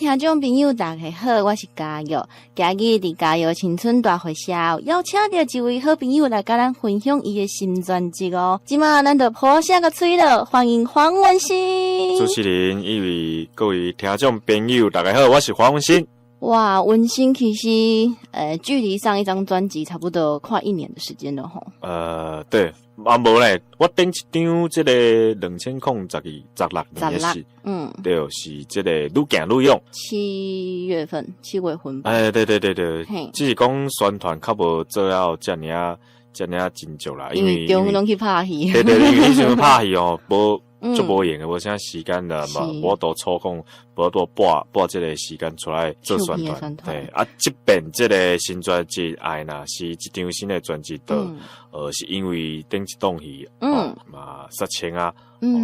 聽眾朋友大家好，我是嘉玉。今日佇嘉玉青春大會社邀請著一位好朋友來佮咱分享伊的新專輯哦。這馬咱就破聲個喙了，歡迎黃文新。主持人以及各位聽眾朋友，大家好，我是黃文新。哇，文新其實，距離上一張專輯差不多快一年的時間了吼。對，啊無咧，我頂一張這个2022、16年的是，對，是這个愈行愈勇。7月份，7月份。哎，對對對對，只是講宣傳較無做了遮爾啊，遮爾啊真少啦，因為中攏去拍戲。對對，因為彼時陣拍戲哦，無足無閒的，無啥時間啦嘛，無法度抽空，無法度撥撥這个時間出來做宣傳。對，啊，這遍這个新專輯愛若是這張新的專輯的，是因為頂一檔戲，嘛殺青啊，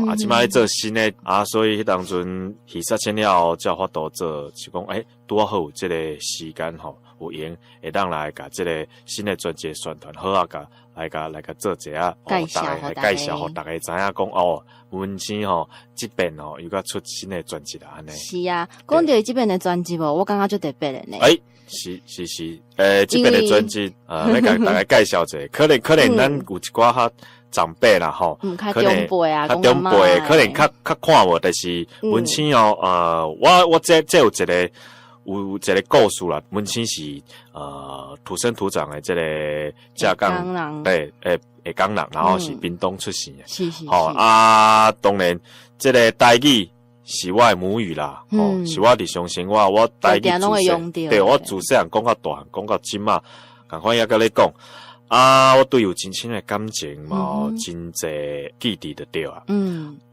啊，這擺咧做新的，啊，所以彼當陣戲殺青了後，才有法度做，是講，欸，拄好有這个時間吼，有閒會當來共這个新的專輯宣傳，好啊，共來共來共做一下，介紹，介紹，予大家知影講哦，文新吼，這遍吼又閣出新的專輯啦，按呢。是啊，講著這遍的專輯哦，我感覺足特別的呢。欸，是是是，這遍的專輯，欲共大家介紹一下，可能可能咱有一寡較長輩啦吼，較長輩啊，較長輩，可能較較看無，但是文青哦，我這這有一个有一个故事啦，文青是土生土長的這个正港人，對，下港人，然後是屏東出世的，吼啊，當然這个台語是我的母語啦，吼，是我日常生活，我台語自細，對，我自細漢講到大漢，講到這馬，仝款猶閣咧講。啊，我對有真深的感情嘛，真濟記憶就對啊。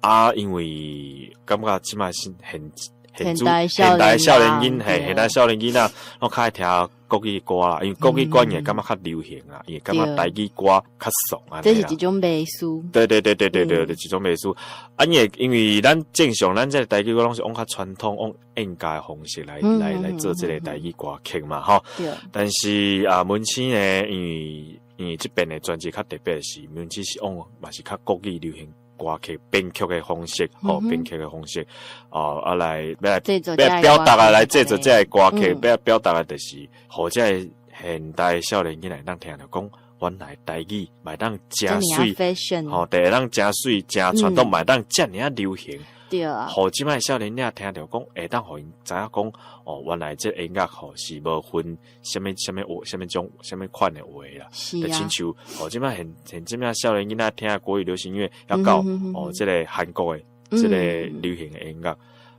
啊，因為感覺這馬是現現代現代少年囡，嘿，現代少年囡仔，攏較愛聽國語歌啦，因為國語歌伊會感覺較流行啊，伊會感覺台語歌較俗啊。這是一種迷思。對對對對對對，一種迷思。啊，因為因為咱正常，咱這个台語歌攏是往較傳統、往演歌的方式來來來做這个台語歌曲嘛，吼。但是啊，文青呢，因為因為這遍的專輯較特別的是，文青是往嘛是較國語流行歌曲編曲的方式，吼，編曲的方式，哦，啊來欲來欲表達啊，來製作這个歌曲，欲表達的就是，予這个現代少年囡仔會當聽著講，原來台語嘛會當誠媠，吼，會當誠媠、誠傳統，嘛會當遮爾仔流行。對啊。予這擺少年囡仔聽著講，會當予𪜶知影講，哦，原來這音樂吼是無分啥物啥物話、啥物種、啥物款的話啦。就親像，哦，這擺現現這擺少年囡仔聽的國語流行音樂，猶到哦，這个韓國的這个流行的音樂，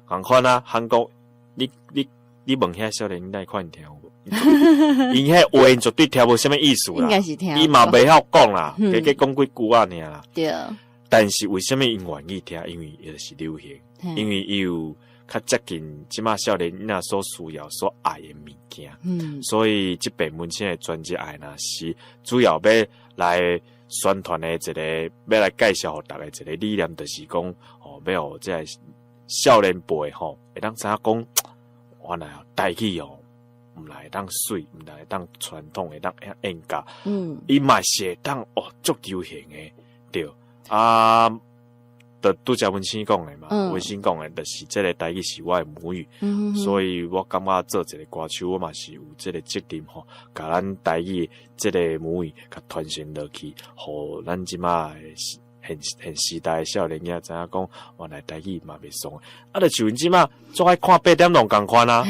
仝款啊，韓國，你你你問遐少年囡仔可能聽有無？𪜶彼話𪜶絕對聽無啥物意思啦，伊嘛袂曉講啦，加加講幾句仔爾啦。但是為啥物𪜶願意聽？因為伊就是流行，因為伊有較接近這馬少年囡仔所需要、所愛的物件。所以這遍文青的專輯愛若是主要欲來宣傳的一个，欲來介紹予大家一个理念，就是講哦，欲予這个少年輩吼，會當知影講，原來台語哦，毋但會當媠，毋但會當傳統，會當演歌，伊嘛是會當哦，足流行的，對。啊，就拄才文青講的嘛，文青講的，就是這个台語是我的母語，所以我感覺做一个歌手，我嘛是有這个責任吼，共咱台語這个母語共傳承落去，予咱這馬現現時代的少年囡仔知影講，原來台語嘛袂輸。啊，就像𪜶這馬足愛看八點檔仝款啊，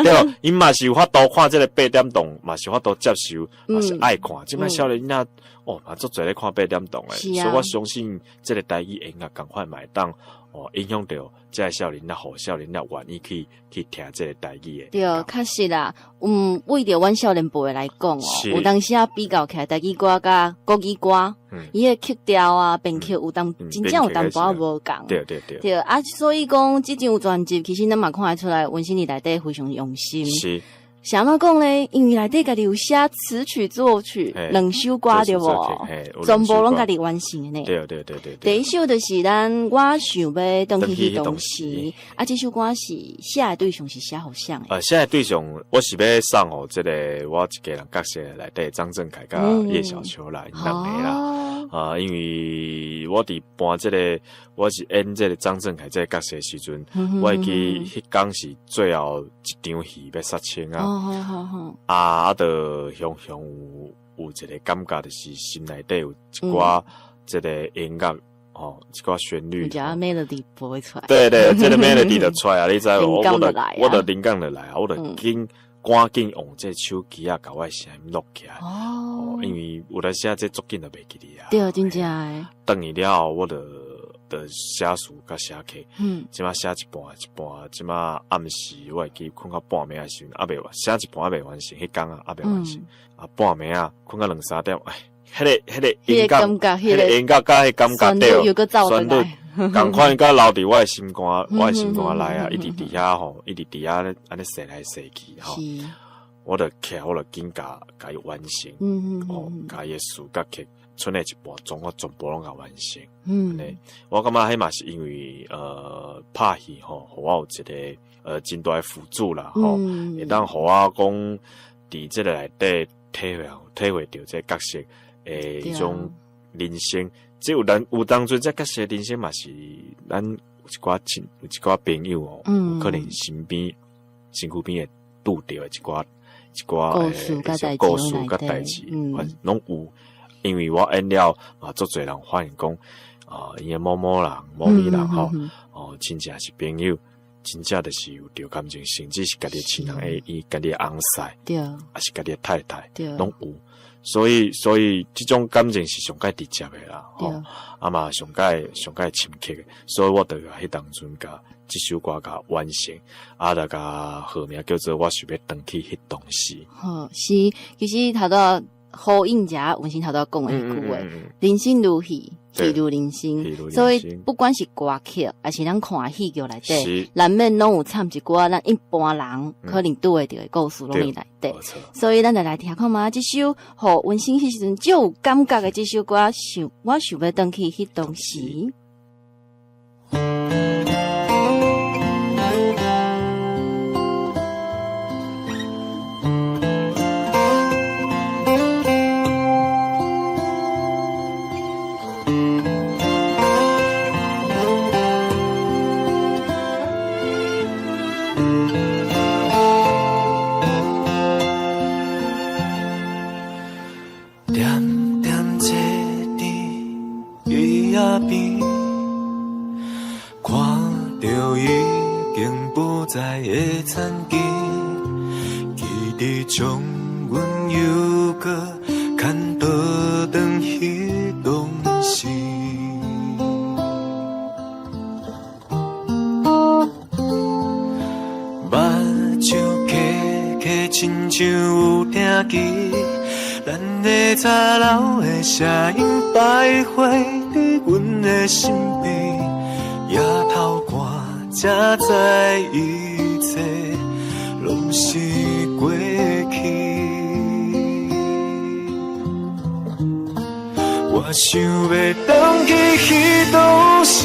對無？𪜶嘛是有法度看這个八點檔，嘛是有法度接受，嘛是愛看。這馬少年囡仔哦，嘛足濟咧看八點檔的，所以我相信這个台語音樂仝款嘛會當哦影響著這个少年仔，予少年仔願意去去聽這个台語的。對，確實啦。嗯，為著阮少年輩來講哦，有當時仔比較起來，台語歌佮國語歌，伊的曲調啊、編曲有當真正有淡薄仔無仝。對對對。對啊，所以講這張專輯，其實咱嘛看會出來，文新佇內底非常用心。是按怎講咧？因為內底家己有寫詞曲作曲兩首歌對無？全部攏家己完成的呢。對對對對。第一首就是咱我想欲轉去彼當時，啊，這首歌是寫的對象是寫予誰的？寫的對象我是欲送予這个我一家人角色內底張振凱佮葉小秋啦，𪜶兩个啦。啊，因為我佇扮這個，我是演這個張振凱這個角色的時陣，我會記彼工是最後一場戲欲殺青啊，啊，就雄雄有一個感覺，就是心內底有一寡這個音樂。哦，一寡旋律，只 melody 播出來，對對，這個 melody 就出來啊！你知無？我就靈感就來啊！我就緊趕緊用這手機啊，共我的聲音錄起來。哦，因為有當時啊，這足緊就袂記得啊。對，真正的。轉去了後，我就寫詞佮寫曲。這馬寫一半一半，這馬暗時我會記睏到半暝的時陣，猶未完，寫一半猶未完成，彼工啊猶未完成。啊，半暝啊，睏到兩三點，哎。彼個音樂，彼個音樂佮彼感覺對，旋律仝款，佮留佇我的心肝，我的心肝內啊，一直佇遐吼，一直佇遐按呢踅來踅去吼。我就起來，我就緊共共伊完成，哦，共伊的詞佮曲，賰的一半，總我全部攏共完成。按呢，我感覺彼嘛是因為拍戲吼，予我有一個真大的輔助啦，吼，會當予我講佇這個內底體會著這個角色。的彼種人生，這有咱有當陣這角色人生嘛是咱有一寡親，有一寡朋友哦，有可能身邊身軀邊會拄著的一寡一寡故事故事佮代誌，攏有。因為我演了嘛，足濟人發現講，啊，𪜶的某某人、某某人吼，哦，親戚抑是朋友，真正就是有著感情，甚至是家己的親人的伊家己的翁婿，抑是家己的太太，攏有。所以這種感情是上蓋直接的啦，吼，啊嘛上蓋上蓋深刻的，所以我就彼當陣共這首歌共完成，啊，就共號名叫做我想欲轉去彼當時。好，是，其實頭拄呼應一下文心頭拄講的彼句話，人生如戲，戲如人生，所以不管是歌曲，抑是咱看戲劇內底，難免攏有摻一寡咱一般人可能拄會著的故事攏佇內底。所以咱就來聽看覓這首，予文心彼時陣足有感覺的這首歌，想我想欲轉去彼當時。點點坐佇椅仔邊，看著已經不在的田墘，記得將阮又閣牽倒轉彼當時。目睭瞌瞌，親像有聽見，咱的早老的聲音徘徊佇阮的身邊，抬頭看才知一切攏是過去。我想欲轉去彼當時，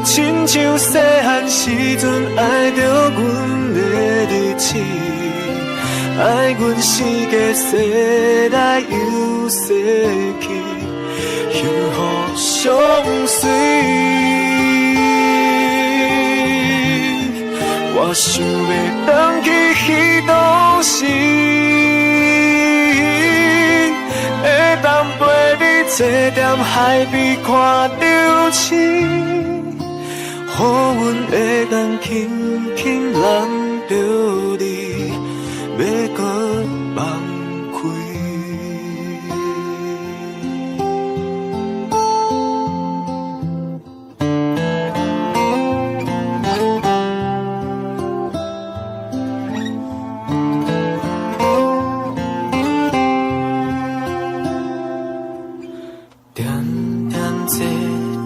親像細漢時陣愛著阮的日子，愛阮生過世來又世去，幸福相隨。我想欲轉去彼當時，會當陪你坐踮海邊看流星，予阮會當輕輕攬著你，欲閣放開。點點坐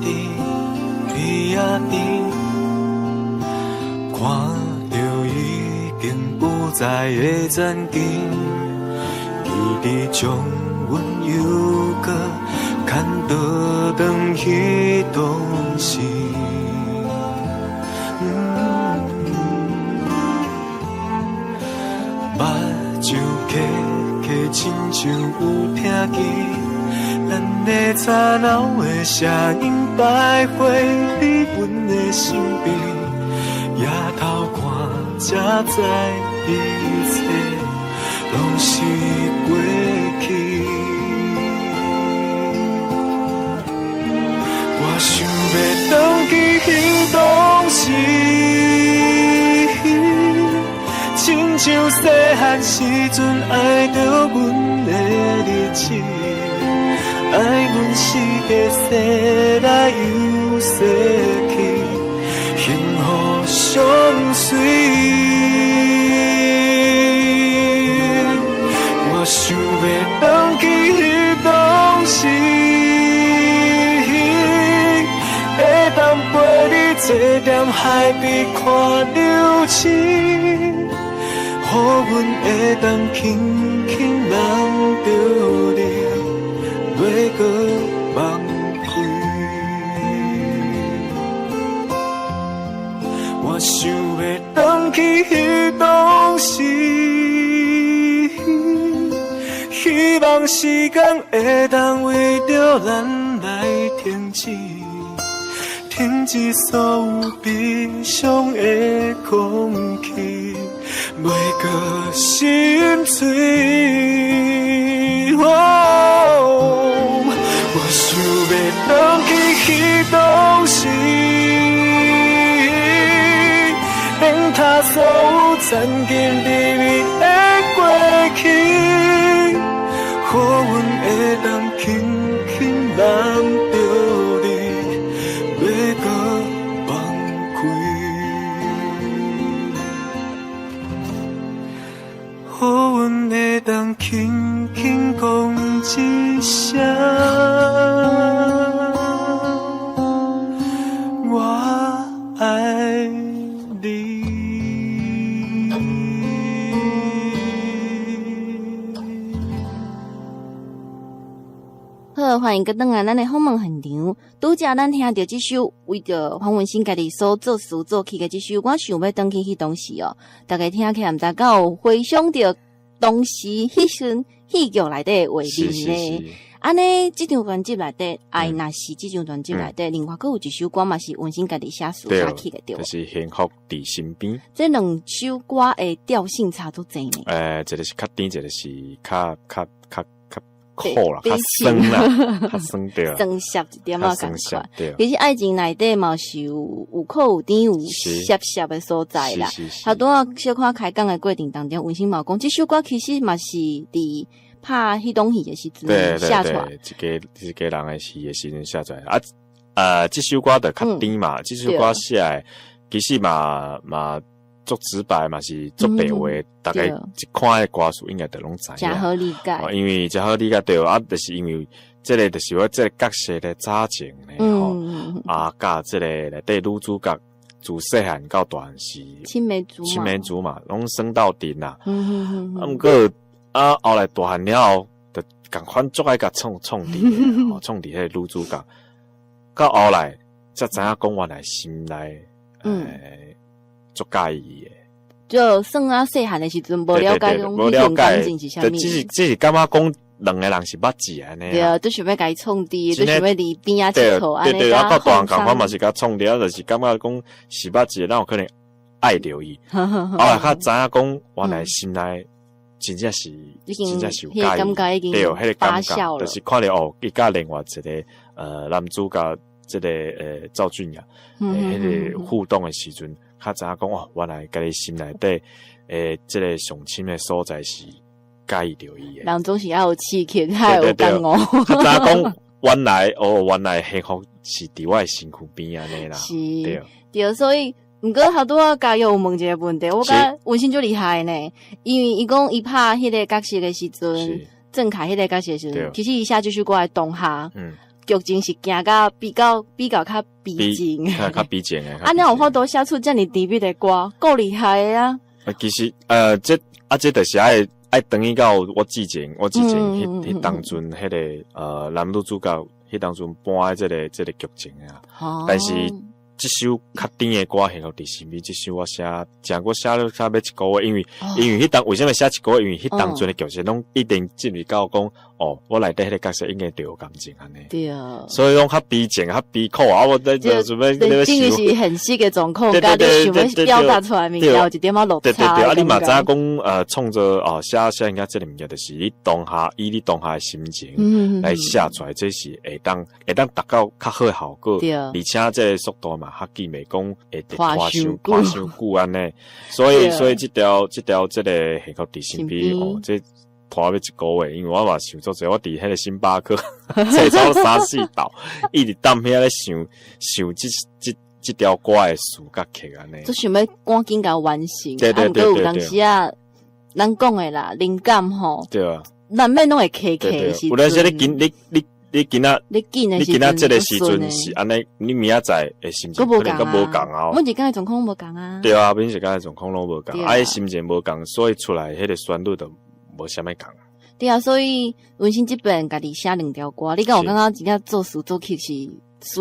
佇椅仔邊，看著已經不在的田墘，記得將阮又閣牽倒轉彼當時。目睭瞌瞌，親像有聽見，咱的吵鬧的聲音徘徊佇阮的身邊，抬頭看才知一切攏是過去。我想欲轉去彼當時，親像細漢時陣愛著阮的日子，愛阮四界踅來又踅去，幸福相隨。我想欲轉去彼當時，會當陪你坐踮海邊看流星，予阮會當輕輕攬著你，袂閣放開。我想欲轉去彼當時，希望時間會當為著咱來停止，停止所有悲傷的空氣，袂閣心碎。哦，我想欲轉去彼當時，免他所有殘忍美麗的過去，予阮會當輕輕攬著你，袂閣放開。予阮會當輕輕講一聲，我愛你。好，歡迎閣轉來咱的訪問現場。拄才咱聽著這首為著黃文興家己所作詞作曲的這首，我想欲轉去彼當時哦，大家聽起來毋知敢有回想著當時彼陣戲劇內底的畫面呢？按呢，這張專輯內底，愛若是這張專輯內底，另外閣有一首歌嘛是文興家己寫詞寫曲的，對無？就是幸福佇身邊。這兩首歌的調性差足濟呢？一個是較甜，一個是較較較較苦啦，較酸啦，較酸對。酸澀一點仔仝款。其實愛情內底嘛是有有苦有甜有澀澀的所在啦。頭拄仔小可開講的過程當中，文興嘛有講，這首歌其實嘛是佇拍彼檔戲的時陣寫出來，一家人的戲的時陣寫出來。啊，這首歌就較甜嘛，這首歌寫的其實嘛嘛足直白嘛是足白話，大家一看彼歌詞應該就攏知影。誠好理解。因為誠好理解對，啊，就是因為這個就是我這個角色的早前呢，吼，啊，佮這個內底女主角自細漢到大漢是青梅竹馬，青梅竹馬，攏耍鬥陣啦。啊，毋過啊，後來大漢了後，就仝款足愛共創創佇，吼，創佇彼個女主角。到後來才知影講，原來心內，足佮意伊的。就算啊，細漢的時陣無了解，無了解，只是只是感覺講兩個人是捌字按呢。對啊，都想欲共伊創佇，都想欲佇邊仔𨑨迌按呢。對對，啊，到大漢仝款嘛是共創佇，啊，就是感覺講是捌字，哪有可能愛著伊？後來較知影講，原來心內真正是真正是有佮意，對，彼個感覺就是看著哦，伊佮另外一個男主角這個趙俊陽，彼個互動的時陣，較知影講哦，原來家己心內底這個上深的所在是佮意著伊的。人總是愛有刺激，才會有感悟。較知影講原來哦，原來幸福是佇我的身軀邊按呢啦。是，對，對，所以。毋過，頭拄仔嘉玉有問一個問題，我感覺文興足厲害呢，因為伊講伊拍彼個角色的時陣，鄭愷彼個角色的時陣，其實伊寫這首歌的當下，劇情是行到比較比較較悲情，較悲情的。啊，你有法度寫出遮爾甜蜜的歌，夠厲害的啊！其實，這啊，這就是愛愛轉去到我之前，我之前彼彼當陣，彼個男女主角彼當陣搬的這個這個劇情啊，但是。這首較甜的歌《幸福佇身邊》，這首我寫，誠我寫了差欲一個月，因為彼當為啥物寫一個月？因為彼當陣的角色攏一定進入到講，哦，我內底彼個角色應該對有感情按呢。對。所以講較悲情、較悲苦啊！我在做準備咧想。這個是現實的狀況，佮你想欲表達出來物件有一點仔落差。對對對，啊！你嘛知影講，創作哦，寫寫應該這個物件，就是你當下以你當下的心情來寫出來，這是會當達到較好的效果。而且這個速度嘛較緊，袂講會拖傷久按呢。所以這條這個幸福佇身邊哦，這拖欲一個月，因為我嘛想足濟，我佇彼個星巴克坐超三四晝，一直踮遐咧想想這條歌的詞佮曲按呢。就想欲趕緊共完成，啊，毋過有當時啊，咱講的啦，靈感吼，對啊，難免攏會卡卡的時陣。有當時你今你你你今仔你緊的你今仔這個時陣是按呢，你明仔載的心情可能閣無仝啊。每一工的狀況無仝啊。對啊，每一工的狀況攏無仝，啊，心情無仝，所以出來彼個旋律就無啥物仝。對啊，所以文心這邊家己寫兩條歌，你敢有感覺真正作詞作曲是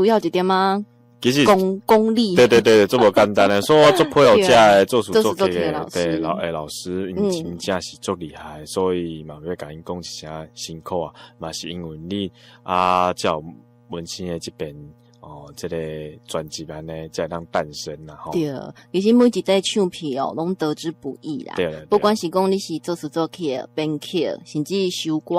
需要一點仔？其實功力，對對對，這無簡單的，所以我足佩服這个作詞作曲的對老師，𪜶真正是足厲害，所以嘛欲共𪜶講一聲辛苦啊，嘛是因為你啊，才有文心的這邊哦，這個專輯按呢才會當誕生啦吼。對，其實每一塊唱片哦，攏得之不易啦。對，不管是講你是作詞作曲、編曲，甚至收歌，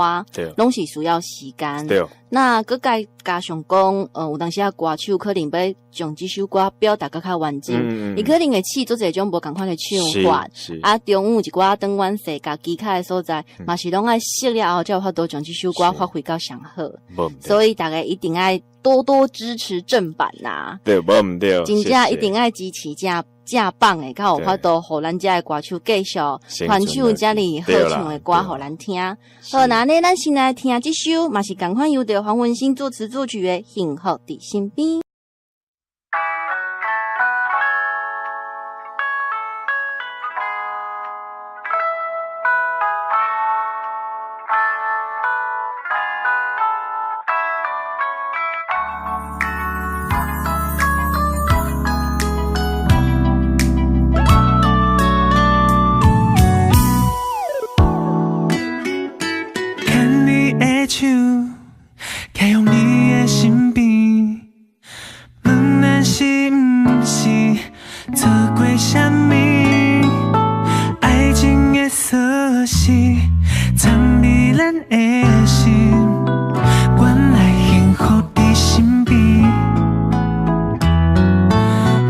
攏是需要時間。對。那閣再加上講，有當時啊，歌手可能欲將這首歌表達閣較完整，伊可能會試做濟種無仝款的唱法。啊，中有一寡轉阮世共其他的所在，嘛是攏愛試了後，才有法度將這首歌發揮到上好。所以大家一定愛多多支持正版呐。對，無毋對。真正一定愛支持正正版的，才有法度予咱遮的歌手繼續傳唱遮爾好唱的歌予咱聽。好，那呢，咱先來聽這首，嘛是仝款由著黃文心作詞作曲的《幸福佇身邊》。牽你的手，徛予你的身邊，問咱是毋是錯過啥物？愛情的鎖匙藏佇咱的心，原來幸福佇身邊。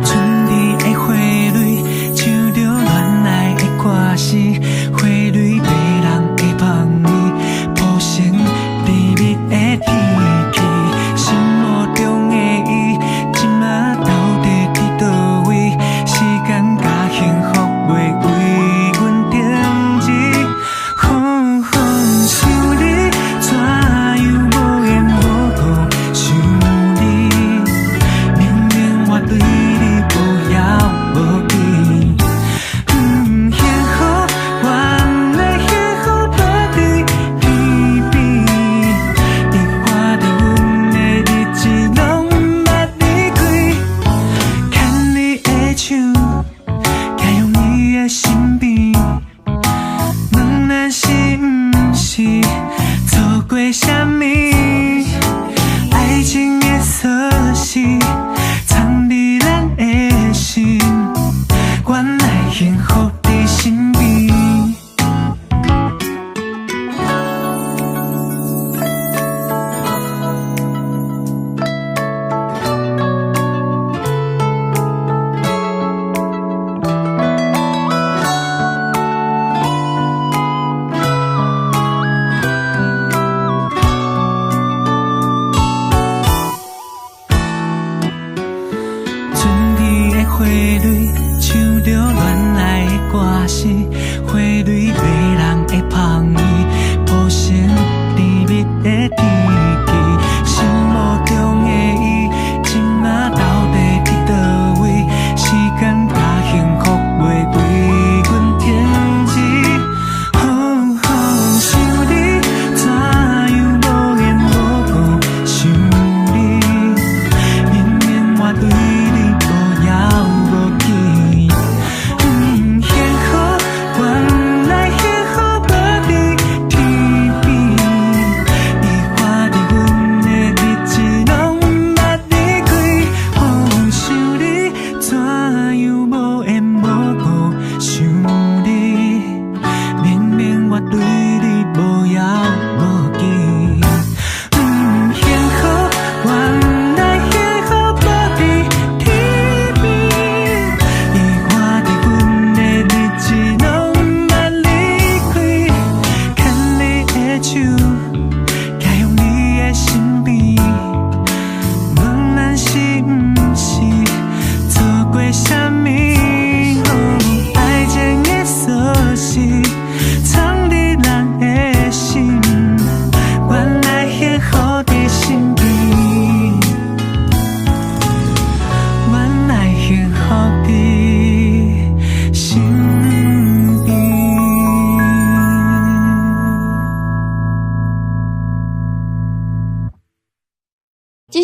春天的花蕊，唱著戀愛的歌詞，花蕊迷人的香味，鋪成甜蜜的天氣。心目中的伊，這馬到底佇佗位？時間佮幸福袂為阮停止。想你怎樣無緣無故想你，明明我對你無枵無飢。幸福，原來幸福就佇天邊，伊看著阮的日子攏毋捌離開。牽你的手，徛予你的身邊，問咱是毋是錯過啥物？愛情的鎖匙藏佇咱的心，原來幸福佇身邊。春天的花蕊，唱著戀愛的歌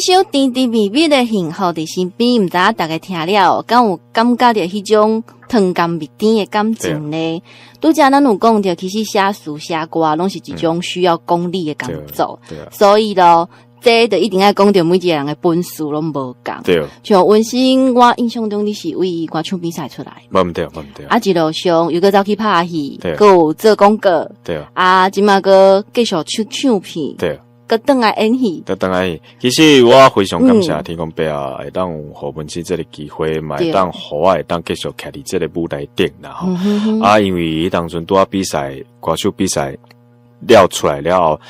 首甜甜蜜蜜的幸福佇身邊，毋知影逐家聽了，敢有感覺著彼種糖甘蜜甜的感情呢？拄才咱有講著，其實寫詞寫歌攏是一種需要功力的工作，所以咯，這就一定愛講著每一個人的本事攏無仝。像文心，我印象中你是為歌唱比賽出來，無毋對，無毋對。啊，一路上又閣走去拍戲，閣有做廣告，啊，這馬閣繼續唱唱片，閣轉來演戲。閣轉來演戲。其實我非常感謝天公伯啊，會當予文心這個機會，嘛會當予我會當繼續徛佇這個舞台頂啦吼。啊，因為彼當陣拄仔比賽，歌手比賽了出來了後，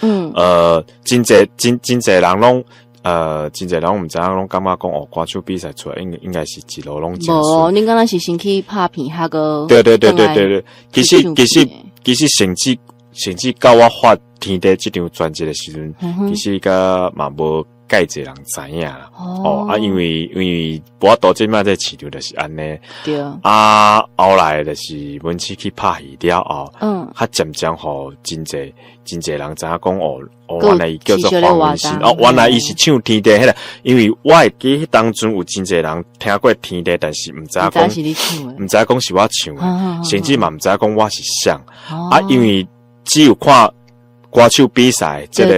真濟真真濟人攏，真濟人毋知影，攏感覺講哦，歌手比賽出來應該是一路攏真順。無，恁敢若是先去拍片，還閣對對對對對對，其實甚至到我發天地這張專輯的時陣，其實閣嘛無蓋濟人知影啦。哦，啊，因為無法度這擺這市場就是按呢。啊，後來就是文心去拍戲了後，較漸漸予真濟真濟人知影講哦，哦，原來伊叫做黃文心，哦，原來伊是唱天地彼個，因為我會記彼當陣有真濟人聽過天地，但是毋知影講，毋知影講是我唱的，甚至嘛毋知影講我是誰。啊，因為只有看歌手比賽，這個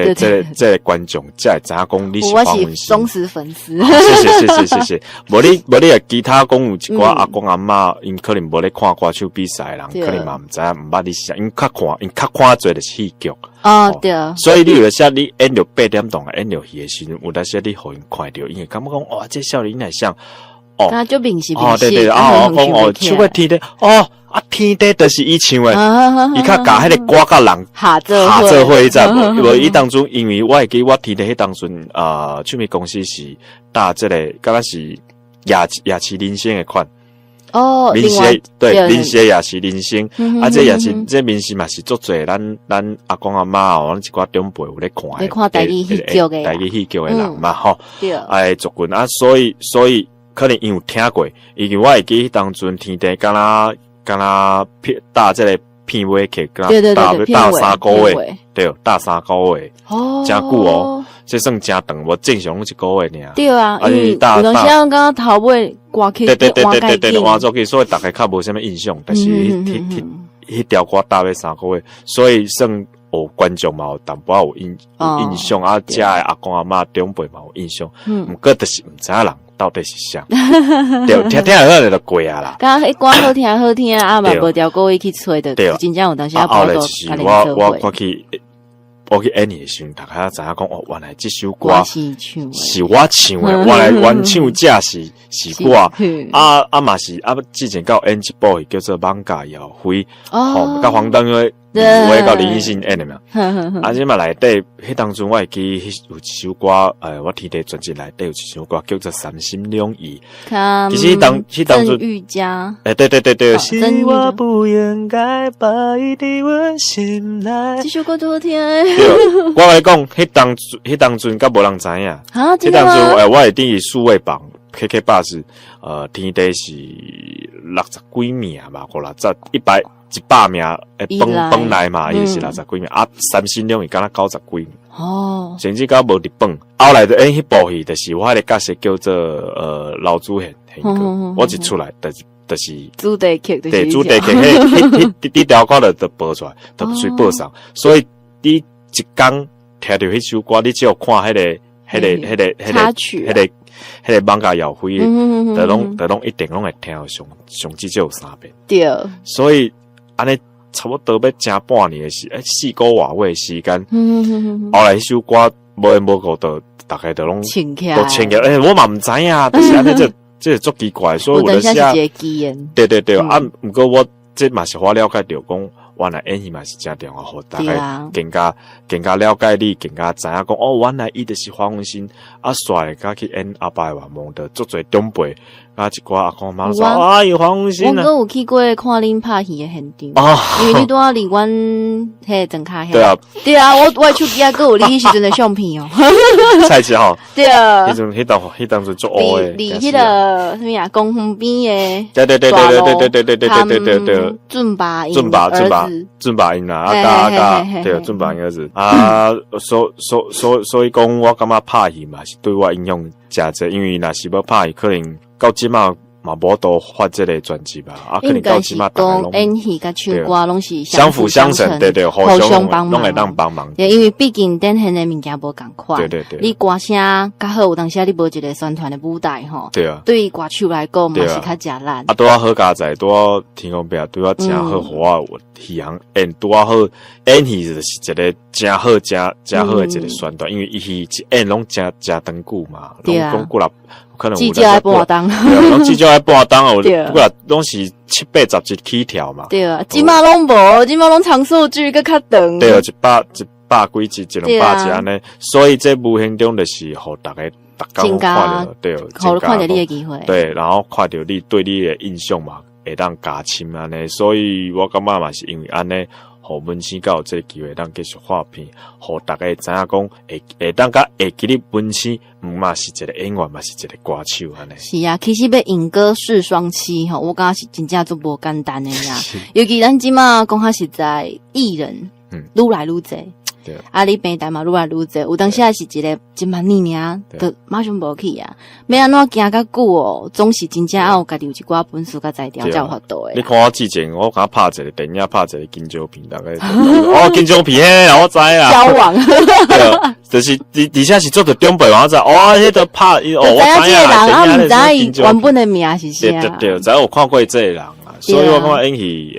觀眾才會知影講你是黃文心。忠實粉絲。謝謝謝謝謝謝。無你無你啊，其他講有一寡阿公阿嬤，𪜶可能無咧看歌手比賽的人，可能嘛毋知影，毋捌你是啥，𪜶較看𪜶較看濟就是戲劇。哦，對。所以你有時你演著八點檔演著戲的時陣，有當時你予𪜶看著，𪜶會感覺講哇，這少年來啥？哦，哦，對對，啊，我講哦，唱過天地，哦，啊，天地就是伊唱的，伊較共彼個歌佮人合做合做伙，你知無？無伊當陣，因為我會記我天地彼當陣，啊，唱片公司是搭這個，敢若是亞視人生的款。哦，民視對，民視的亞視人生，啊，這也是這民視嘛是足濟咱阿公阿嬤哦，咱一寡長輩有咧看的，咧看台語戲劇的，台語戲劇的人嘛吼，對，哎，族群啊，所以可能𪜶有聽過，因為我會記彼當陣天地敢若敢若片搭這個片尾曲，敢若搭搭3個月，對，搭三個月，哦，誠久哦，這算誠長，無正常攏一個月爾。對啊，因為有當時剛剛頭尾歌曲對對對對對對，換做去，所以逐家較無啥物印象。但是彼彼彼條歌搭欲三個月，所以算有觀眾嘛有淡薄仔有印象啊，遮的阿公阿嬤長輩嘛有印象，毋過就是毋知影人到底是啥，對，聽聽好就過啊啦。敢若彼歌好聽好聽啊，嘛無條故意去揣的，真正有當時啊，後來就是我去演戲的時陣，逐家知影講哦，原來這首歌是我唱的，原來原唱者是我，啊啊嘛是啊，之前閣有演一部戲叫做《艋舺耀輝》，吼，佮黃登輝、李威佮林益信演的嘛。啊，這嘛內底彼當陣我會記有一首歌，我天地專輯內底有一首歌叫做《三心兩意》。其實彼當陣，鄭玉佳，欸，對對對對，是我不應該擺佇阮心內。這首歌多好聽。對，我共你講，彼當陣閣無人知影。彼當陣，欸，我會佇數位榜 KKBOX，天地是六十幾名吧，五六十100名，欸，榜榜內嘛，伊是六十幾名，啊，三心兩意敢若九十幾名。哦，甚至閣無入榜。後來就演彼部戲，就是我彼個角色叫做老祖賢，我一出來就是主題曲，對，主題曲，彼彼彼條歌就播出來，就隨播送。所以你一工聽著彼首歌，你只有看彼個彼個艋舺耀輝，就攏一定攏會聽上上至少有三遍。對，所以按呢差不多欲成半年的時，欸，4個外月的時間，後來彼首歌無緣無故就逐家就攏都唱起來，欸，我嘛毋知影，就是按呢這足奇怪，所以有當時對對對，啊，毋過我這嘛是我了解著講，原來演戲嘛是誠重要，予逐家更加更加了解你，更加知影講哦，原來伊就是黃文心，啊，煞會佮去演阿爸的願望，就足濟長輩，啊，一寡阿公阿嬤說，啊，有黃文興啊！我閣有去過看恁拍戲的現場，哦，因為你拄仔離阮彼個莊跤遐。對啊，對啊，我的手機還閣有你彼時陣的相片哦。菜市吼。對啊。彼陣彼當彼當陣足烏的。離彼個啥物啊？公園邊的。對對對對對對對對對對對對。俊爸俊爸俊爸俊爸𪜶啦，啊佮啊佮對，俊爸𪜶兒子啊，所以講，我感覺拍戲嘛是對我影響誠濟，因為若是無拍戲，可能到這馬嘛無法度發這个專輯吧，啊，可能到這馬講演戲佮唱歌攏是相輔相成，對對，互相幫忙，攏會當幫忙。對，因為畢竟展現的物件無仝款，對對對，你歌聲較好，有當時你無一个宣傳的舞台吼，對啊，對歌手來講嘛是較食力。啊，拄仔好佳哉，拄仔天公伯對我誠好，予我有戲通演，拄仔好演戲就是一个誠好、誠誠好的一个宣傳，因為伊戲一演攏誠誠長久嘛，攏講幾若。可能至少愛半冬，攏至少愛半冬哦。不過攏是七八十集起跳嘛。對啊，這馬攏無，這馬攏長壽劇閣較長。對啊，一百幾集，一兩百集按呢，所以這無形中就是予逐家逐工看著，對，予看著你的機會。對，然後看著你對你的印象嘛，會當加深按呢，所以我感覺嘛是因為按呢。予文生閣有這个機會，當繼續發片，予逐家知影講，會會當較會記得文生，毋嘛是一个演員，嘛是一个歌手按呢。是啊，其實欲演歌侍雙棲吼，我感覺是真正足無簡單的啦。尤其咱這馬講較實在，藝人，愈來愈濟。對啊，你平台嘛愈來愈濟，有當時也是一个一萬年爾，就馬上無去啊。欲按怎行較久哦，總是真正愛有家己有一寡本事佮才調，才有法度的。你看我之前，我敢拍一个電影，拍一個金蕉皮，逐家哦，金蕉皮嘿，我知啊。交往。對，就是而且是做著長輩，我知哦，彼個拍，哦，我知影啊。啊，毋知伊原本的名是啥。對對對，知有看過這个人啊，所以我感覺演戲，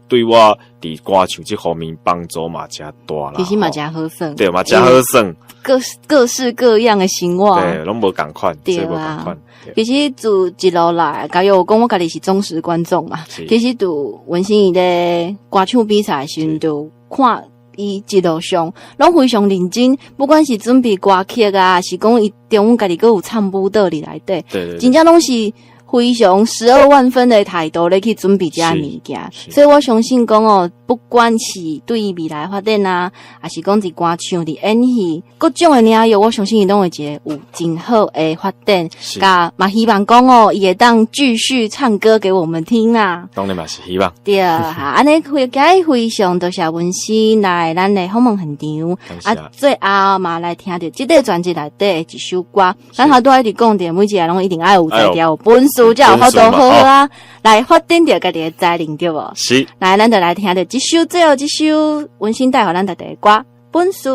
對我佇歌唱這方面幫助嘛誠大啦。其實嘛誠好耍。對，嘛誠好耍。各式各樣的生活。對，攏無仝款，對啊。其實自一路來，嘉玉有講我家己是忠實觀眾嘛。其實自文生伊咧歌唱比賽時陣，就看伊一路上攏非常認真，不管是準備歌曲啊，是講伊中午家己閣有唱舞蹈佇內底，真正攏是非常12萬分的態度咧去準備這个物件，所以我相信講哦，不管是對於未來發展啊，抑是講佇歌唱、佇演戲各種的領域，我相信伊攏會一个有真好的發展。佮嘛希望講哦，伊會當繼續唱歌給我們聽啦。當然嘛是希望。對啊，按呢非今日非常多謝文生來咱的訪問現場，啊，最後嘛來聽著這個專輯內底的一首歌。咱頭拄仔一直講著，每一个人攏一定愛有才調、有本事。才有法度好啊，來發展著家己的才能，對無？是。來，咱就來聽著這首最後這首文生帶予咱大家的歌《本事》。